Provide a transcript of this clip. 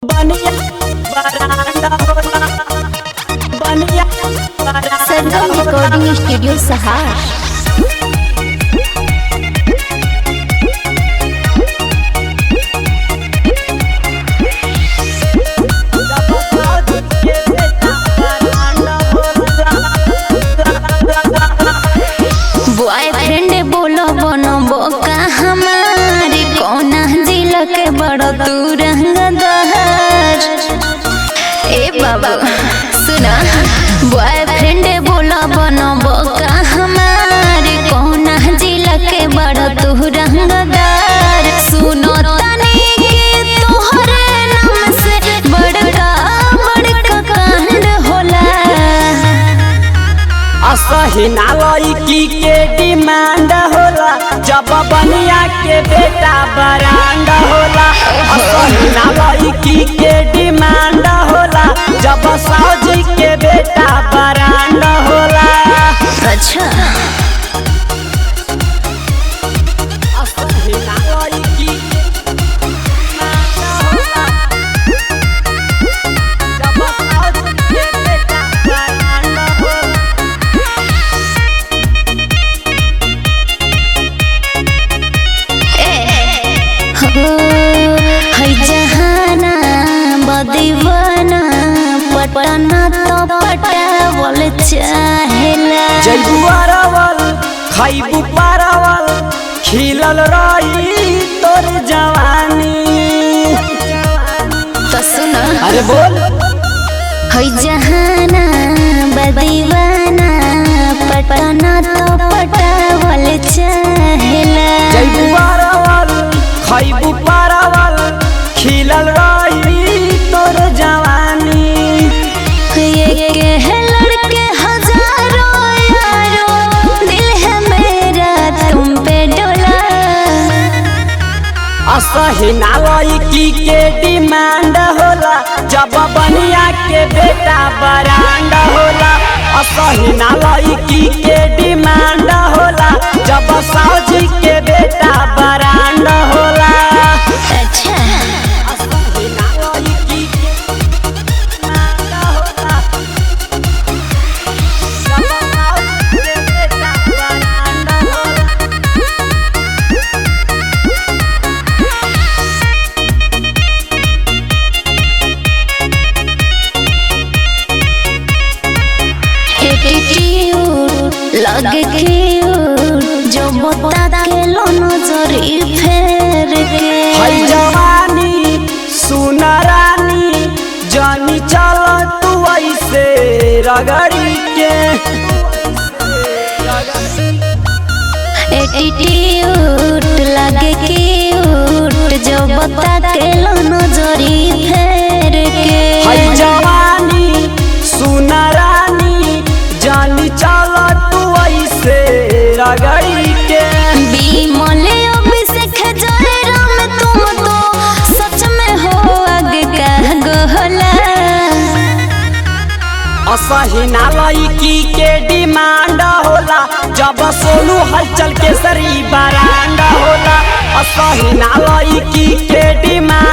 बनिया बरांडा होला बनिया बरांडा सरगम रिकॉर्डिंग स्टूडियो सहार। बॉयफ्रेंड बोलो बनबो का हमारे, कौना जिला के बड़ो तू रंगदार। ए बाबू सुना, बॉयफ्रेंड बोलो बनबो का हमारे, कौना जिला के बड़ो तू रंगदार। सुनो तनी के तोहरे नाम से बड़का बड़का कांड होला। असहिना लड़की के डिमांड होला जब बनिया के बेटा बरांडा होला। असहिना लड़की के डिमांड होला जब साउजी के बेटा बरांडा होला। अच्छा असहिना लड़की के डिमांड होला जब साउजी के बेटा बरांडा होला। हो है जहाना बदीवाना, पटना तो पटावल चाहेला। जैबू अरवल खैबू परवल खिलल रही तोर जवानी। तो सुन, अरे बोल। है जहाना बदीवाना, पटना तो पटावल चाहेला। जैबू अरवल खैबू परवल खिलल रही तोर जवानी। ये के है लड़के हजारों यारो, दिल है मेरा तुम पे डोला। असहिना लड़की के डिमांड होला जब बनिया के बेटा बरांडा होला। असहिना लड़की के डिमांड होला जब साउजी के बेटा बरांडा होला। अच्छा असहिना लड़की के डिमांड होला जब साउजी के बेटा बरांडा होला। एटीट्यूड लगे क्यूट, जो बता के लो नजर फेर के। है जवानी सुन रानी जानी चल तू ऐसे रगड़ी के। एटीट्यूड लगे क्यूट, जो बता के लो नजर फेर के। है जवानी सुन रानी जानी चल तू ऐसे रगड़ी के। बीमल अभिषेक जय राम, तुम तो सच में हो आग का गोला। असहिना लड़की के डिमांड होला जब सोनू हलचल के सरी बरांडा होला। असहिना लड़की के डिमांड